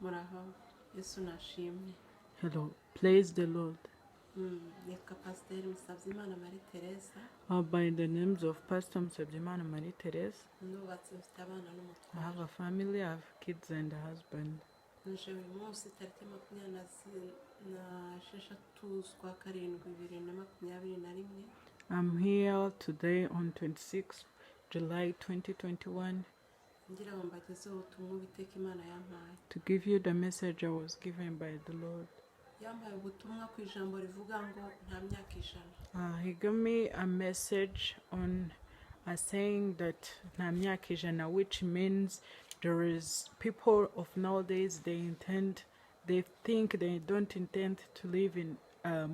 Muraho, Yesu nashimwe. Hello, praise the Lord. Nitwa Pasiteri Musabyimana Marie Teresa. By the names of Pastor Musabyimana Marie Therese. Nubatse, mfite abana I n'umutware. have a family, I have kids and a husband. Nje uyu munsi tariki makumyabiri na na esheshatu z'ukwa karindwi 2021. I'm here today on 26 July 2021 ngira ngo mbagezeho ubutumwa Uwiteka Imana yampaye. To give you the message I was given by the Lord. Yampaye ubutumwa ku ijambo rivuga ngo nta myaka 100. He gave me a message on saying that nta myaka 100, which means there is people of nowadays, they think they don't intend to live in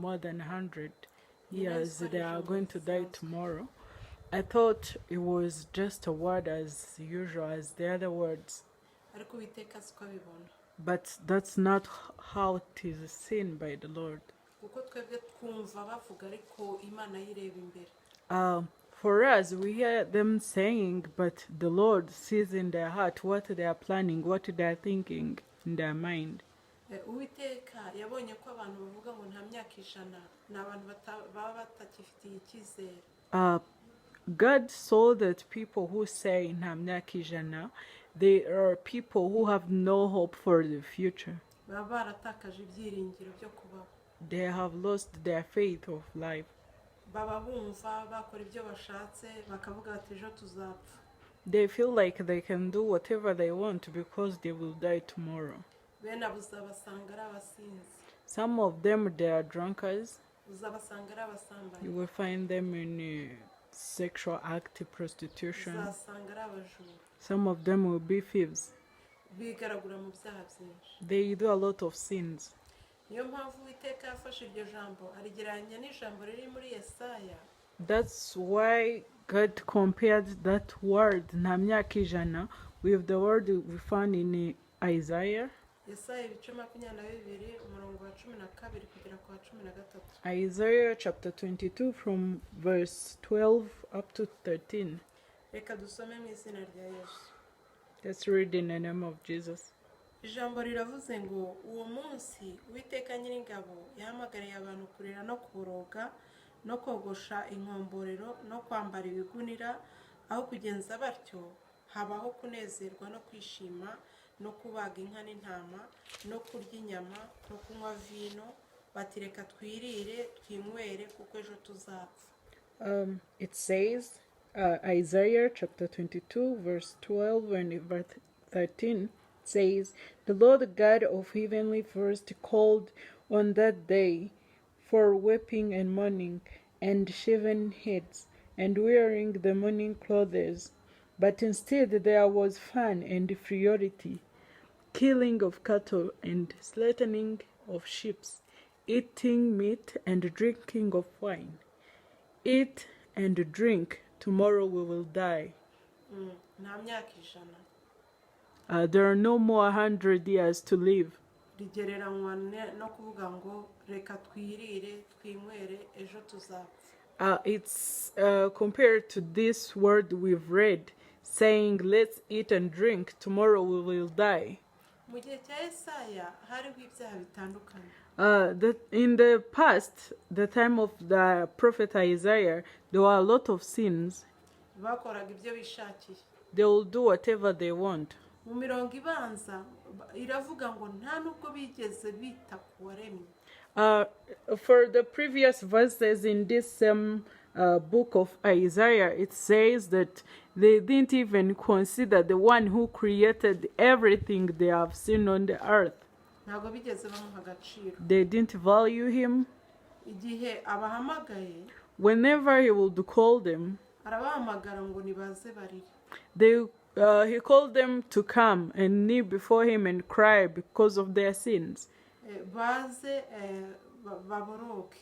more than 100 years. They are going to die tomorrow. I thought it was just a word as usual as the other words, ariko Uwiteka siko abibona. But that's not how it is seen by the Lord. Kuko twebwe twumva bavuga, ariko Imana yireba imbere. For us, we hear them saying, but the Lord sees in their heart what they are planning, what they are thinking in their mind. Uwiteka yabonye ko abantu bavuga ngo nta myaka 100 ni abantu baba batakifitiye icyizere. God saw that people who say nta myaka 100, they are people who have no hope for the future. Baba baratakaje ibyiringiro byo kubaho. They have lost their faith of life. Baba bumva bakora ibyo bashatse, bakavuga bati ejo tuzapfa. They feel like they can do whatever they want because they will die tomorrow. Bene abo uzabasanga ari abasinzi. Some of them, they are drunkards. Uzabasanga ari abasambanyi. You will find them in sexual act, prostitution. Uzasanga ari abajura. Some of them will be thieves. Bigaragura mu byaha byinshi. They do a lot of sins. Niyo mpamvu Uwiteka yafashe iryo jambo arigereranya n'ijambo riri muri Yesaya. That's why God compared that word, nta myaka 100, with the word we found in Isaiah. Yesaya ibice 22, umurongo wa 12 kugera ku wa 13. Isaiah chapter 22 from verse 12 up to 13. Reka dusome mu izina rya Yesu. Let's read in the name of Jesus. Ijambo riravuze ngo uwo munsi Uwiteka Nyiringabo yahamagariye abantu kurira no kuboroga no kogosha inkomborero no kwambara ibigunira. Aho kugenza batyo habaho kunezerwa no kwishima no kubaga inka n'intama no kurya inyama no kunywa vino, bati reka twirire twinywere kuko ejo tuzapfa. It says, Isaiah chapter 22, verse 12 and verse 13 says, "The Lord God of heavenly first called on that day for weeping and mourning and shaven heads and wearing the mourning clothes. But instead there was fun and frivolity, killing of cattle and slaughtering of sheep, eating meat and drinking of wine. Eat and drink, tomorrow we will die." Nta myaka 100. There are no more 100 years to live. Rigereranywa no kuvuga ngo reka twirire twinywere ejo tuzapfa. It's compared to this word we've read, saying, "Let's eat and drink, tomorrow we will die." Mu gihe cya Yesaya hariho ibyaha bitandukanye. In the past, the time of the prophet Isaiah, there were a lot of sins. Bakoraga ibyo bishakiye. They will do whatever they want. Mu mirongo ibanza iravuga ngo nta nubwo bigeze bita ku waremye. For the previous verses in this same book of Isaiah, it says that they didn't even consider the one who created everything they have seen on the earth. Ntabwo bigeze bamuha agaciro. They didn't value him. Igihe abahamagaye, Whenever he would call them, arabahamagara ngo nibaze barire. He called them to come and kneel before him and cry because of their sins, Baze baboroge.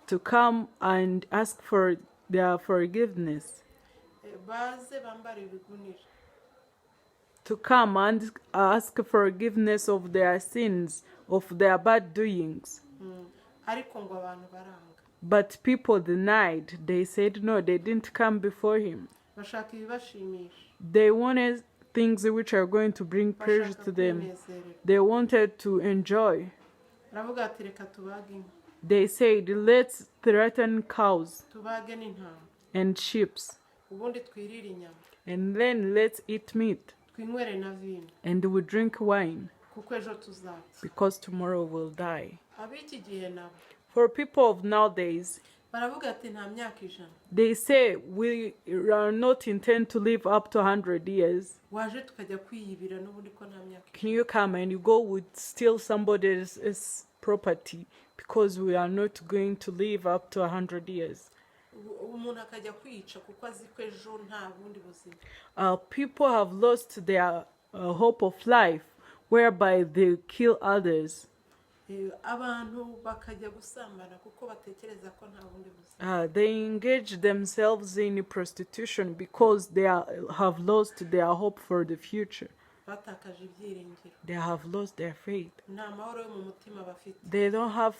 To come and ask for their forgiveness, Baze bambare ibigunira. To come and ask forgiveness of their sins, of their bad doings. Ariko ngo abantu baranga. But people denied. They said no, they didn't come before him. Bashaka ibibashimisha. They wanted things which are going to bring pleasure Bashaka to them. kwinezererwa. They wanted to enjoy. Baravuga ati reka tubage inka, They said, "Let's threaten cows tubage n'intama, and sheep, ubundi twirire inyama, and then let's eat meat, twinywere na vino, and we drink wine, kuko ejo tuzapfa." because tomorrow we'll die." Ab'iki gihe nabo For people of nowadays, baravuga ati nta myaka 100, they say we are not intent to live up to 100 years. Waje tukajya kwiyibira n'ubundi ko nta myaka 100. Can you come and you go with steal somebody's property because we are not going to live up to 100 years? Ubu umuntu akajya kwica kuko azi ko ejo nta bundi buzima. People have lost their hope of life, whereby they kill others. Abantu bakajya gusambana kuko batekereza ko nta bundi buzima. They engage themselves in prostitution because they have lost their hope for the future. Batakaje ibyiringiro. They have lost their faith. Nta mahoro yo mu mutima bafite. They don't have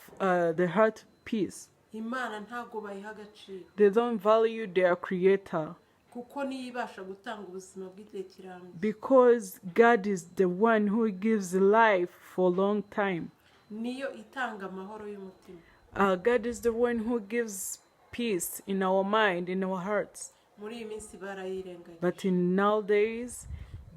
the heart peace. Imana ntabwo bayiha agaciro. They don't value their creator, Kuko niyo ibasha gutanga ubuzima bw'igihe kirambye. Because God is the one who gives life for a long time. Niyo itanga amahoro y'umutima. God is the one who gives peace in our mind, in our hearts. Muri iyi minsi barayirengagije. But in nowadays,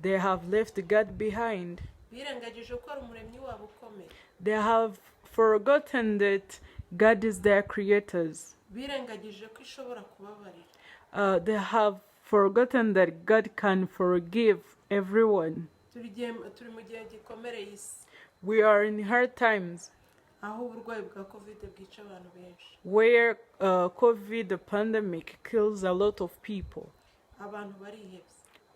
they have left God behind. Birengagije ko ari umuremyi wabo ukomeye. They have forgotten that God is their creators. Birengagije ko ishobora kubabarira. They have forgotten that God can forgive everyone. Turi mu gihe gikomereye isi, We are in hard times aho uburwayi bwa COVID bwica abantu benshi. Where COVID the pandemic kills a lot of people. Abantu barihebye.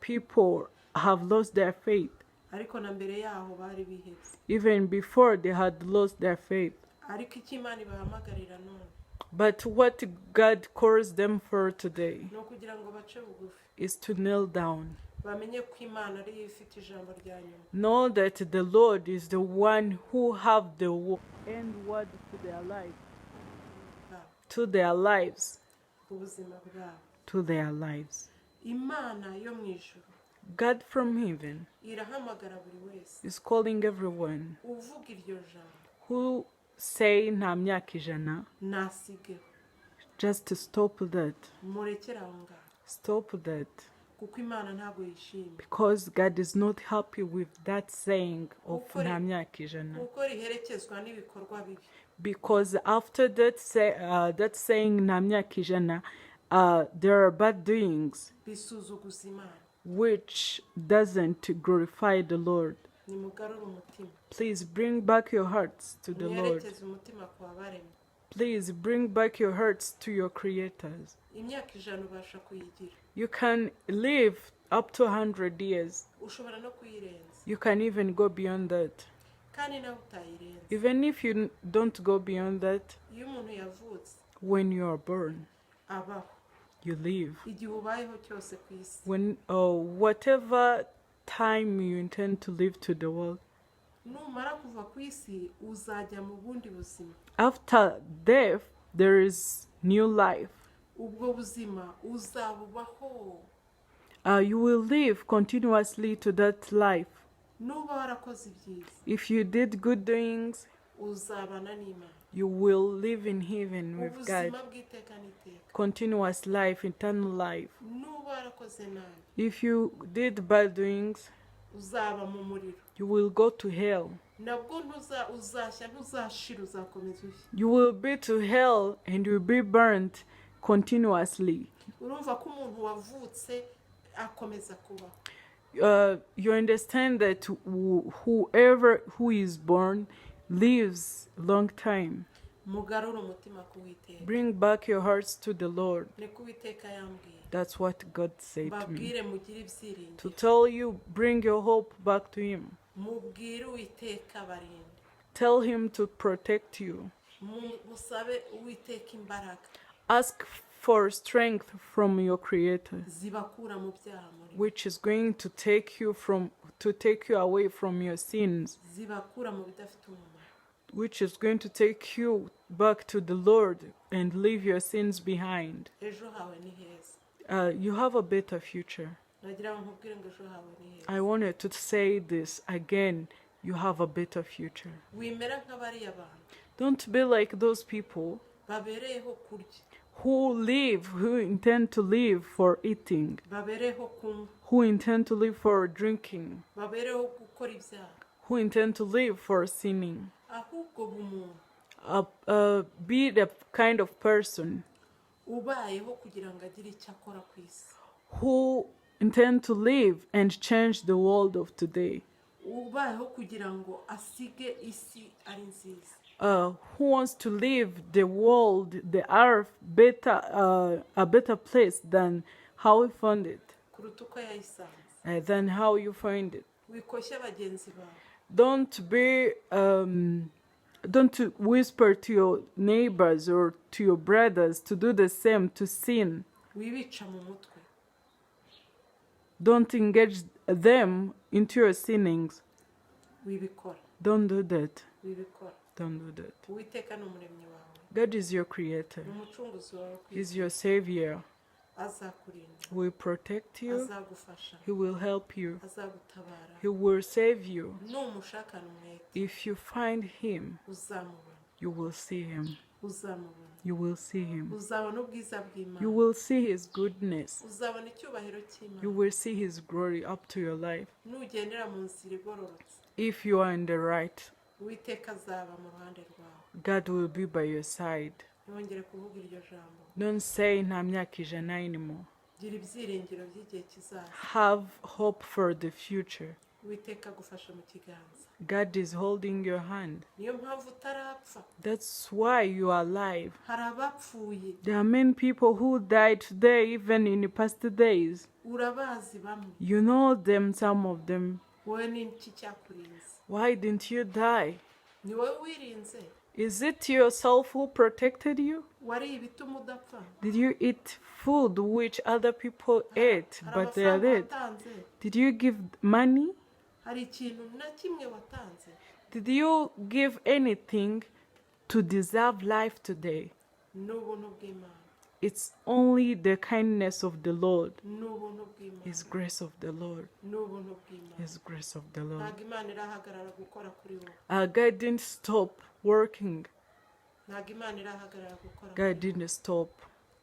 People have lost their faith. Ariko na mbere yaho bari bihebye. Even before, they had lost their faith. Ariko icyo Imana ibahamagarira none But what God calls them for today ni ukugira ngo bace bugufi, is to kneel down. Bamenye ko Imana ariyo ifite ijambo rya nyuma. Know that the Lord is the one who have the end word to their life, Bwabo, to their lives, ubuzima bwabo. To their lives. Imana yo mu ijuru God from heaven irahamagara buri wese is calling everyone uvuga iryo jambo. Who say nta myaka 100. Nasigeho. Just to stop that. Murekere aho ngaho. Stop that. Kuko Imana ntabwo yishimye. Because God is not happy with that saying of nta myaka 100. Kuko riherekezwa n'ibikorwa bibi. Because after that saying nta myaka 100, there are bad doings Bisuzuguza Imana. Which doesn't glorify the Lord. Nimugarure umutima. Please bring back your hearts to the Lord. Mwerekeze umutima ku wabaremye. Please bring back your hearts to your creators. Imyaka 100 ubasha kuyigira. You can live up to 100 years. Ushobora no kuyirenza. You can even go beyond that. Kandi nawe utayirenza, Even if you don't go beyond that, iyo umuntu yavutse, when you are born, abaho. You live. Igihe ubayeho cyose ku isi, When whatever time you intend to live to the world, numara kuva ku isi uzajya mu bundi buzima. After death there is new life. Ubwo buzima uzabubaho. You will live continuously to that life. Nuba warakoze ibyiza, If you did good doings, uzabana n'Imana you will live in heaven with God. ubuzima bw'iteka n'iteka. Continuous life, eternal life. Nuba warakoze nabi, If you did bad doings, uzaba mu muriro. You will go to hell. Nabwo ntuza uzashya ntuzashira uzakomeza ushya. You will be to hell and you'll be burnt continuously. Urumva ko umuntu wavutse akomeza kubaho. You understand that whoever who is born lives long time. Mugarure umutima ku Witeka. Bring back your hearts to the Lord. Niko Uwiteka yambwiye. That's what God said to me. Mbabwire mugire To ibyiringiro. Tell you, bring your hope back to Him. Mubwire Uwiteka barinde. Tell Him to protect you. Musabe Uwiteka imbaraga Ask for strength from your Creator, zibakura mu byaha muri which is going to take you away from your sins, zibakura mu bidafite umumaro. Which is going to take you back to the Lord and leave your sins behind. Ejo hawe ni heza. You have a better future. Nagira ngo nkubwire ngo ejo hawe ni heza. I wanted to say this again. You have a better future. Wimera nk'abariya bantu Don't be like those people babereyeho kurya, who intend to live for eating, babereyeho kunywa, who intend to live for drinking, babereyeho gukora ibyaha, who intend to live for sinning. Ahubwo bumuntu Be the kind of person ubayeho kugira ngo agire icyo akora ku isi, who intend to live and change the world of today, ubayeho kugira ngo asige isi ari nziza, who wants to leave the world, the earth, better, a better place than how we found it, kuruta uko yayisanze. Than how you find it. Wikoshya bagenzi bawe. Don't whisper to your neighbors or to your brothers to do the same, to sin. Wibica mu mutwe. Don't engage them into your sinnings. Wibikora. Don't do that. Wibikora. Don't do that. Uwiteka ni umuremyi wawe, God is your creator. Ni umucunguzi wawe ku isi. He's your savior. Azakurinda. He will protect you. Azagufasha. He will help you. Azagutabara. He will save you. Numushakana umwete, If you find him, uzamubona. You will see him. Uzamubona. You will see him. Uzabona ubwiza bw'Imana. You will see his goodness. Uzabona icyubahiro cy'Imana. You will see his glory up to your life. Nugendera mu nzira igororotse, If you are in the right, Uwiteka azaba mu ruhande rwawe. God will be by your side. Ntiwongere kuvuga iryo jambo. Don't say nta myaka ijana anymore. Gira ibyiringiro by'igihe kizaza. Have hope for the future. Uwiteka agufashe mu kiganza. God is holding your hand. Niyo mpamvu utarapfa. That's why you are alive. Hari abapfuye. There are many people who died today, even in the past days. Urabazi bamwe. You know them, some of them. Wowe ni iki cyakurinze? Why didn't you die? Ni wowe wirinze? Is it yourself who protected you? Wariye ibituma udapfa? Did you eat food which other people ate, Hari but they are amafaranga dead? watanze? Did you give money? Hari ikintu na kimwe watanze? Did you give anything to deserve life today? Ni ubuntu bw'Imana. It's only the kindness of the Lord, Ni ubuntu bw'Imana. His grace of the Lord, Ni ubuntu bw'Imana. His grace of the Lord. Ntabwo Imana irahagarara gukora kuri wowe. God didn't stop working. Ntabwo Imana irahagarara gukora. God didn't stop.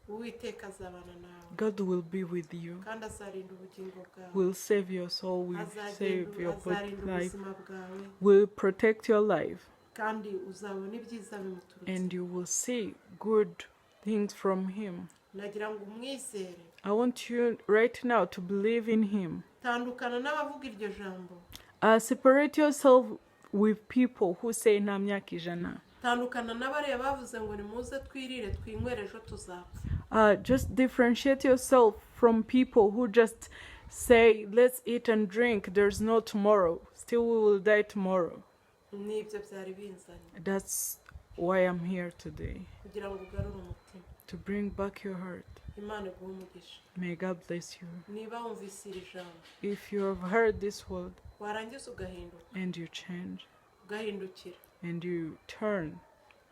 Uwiteka azabana nawe, God will be with you. Kandi azarinda ubugingo bwawe. Will save your soul. Will save Azagenda your body azarinda life. ubuzima bwawe, Will protect your life, kandi uzabona ibyiza bimuturutse. And you will see good things from Him. Nagira ngo umwizere. I want you right now to believe in Him. Tandukana n'abavuga iryo jambo. Separate yourself with people who say nta myaka ijana. Tandukana n'abariya bavuze ngo nimuze twirire twinywere ejo tuzapfa. Just differentiate yourself from people who just say, "Let's eat and drink, there's no tomorrow. Still, we will die tomorrow." Nibyo byari binzanye. That's why I'm here today, Kugira ngo ugarure umutima. To bring back your heart. Imana iguhe umugisha. May God bless you. Niba wumvise iri jambo, If you have heard this word warangiza ugahinduka, and you change ugahindukira, and you turn,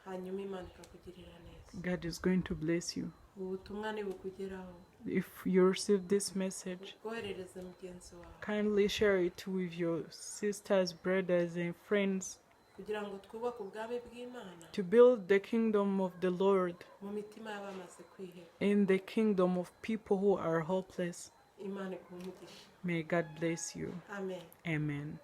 hanyuma Imana ikakugirira neza. God is going to bless you. Ubu butumwa nibukugeraho, If you receive this message, bwoherereze mugenzi wawe, kindly share it with your sisters, brothers, and friends kugira ngo twubake ubwami bw'Imana to build the kingdom of the Lord mu mitima y'abamaze kwiheba. In the kingdom of people who are hopeless. Imana iguhe umugisha. May God bless you. Amen. Amen.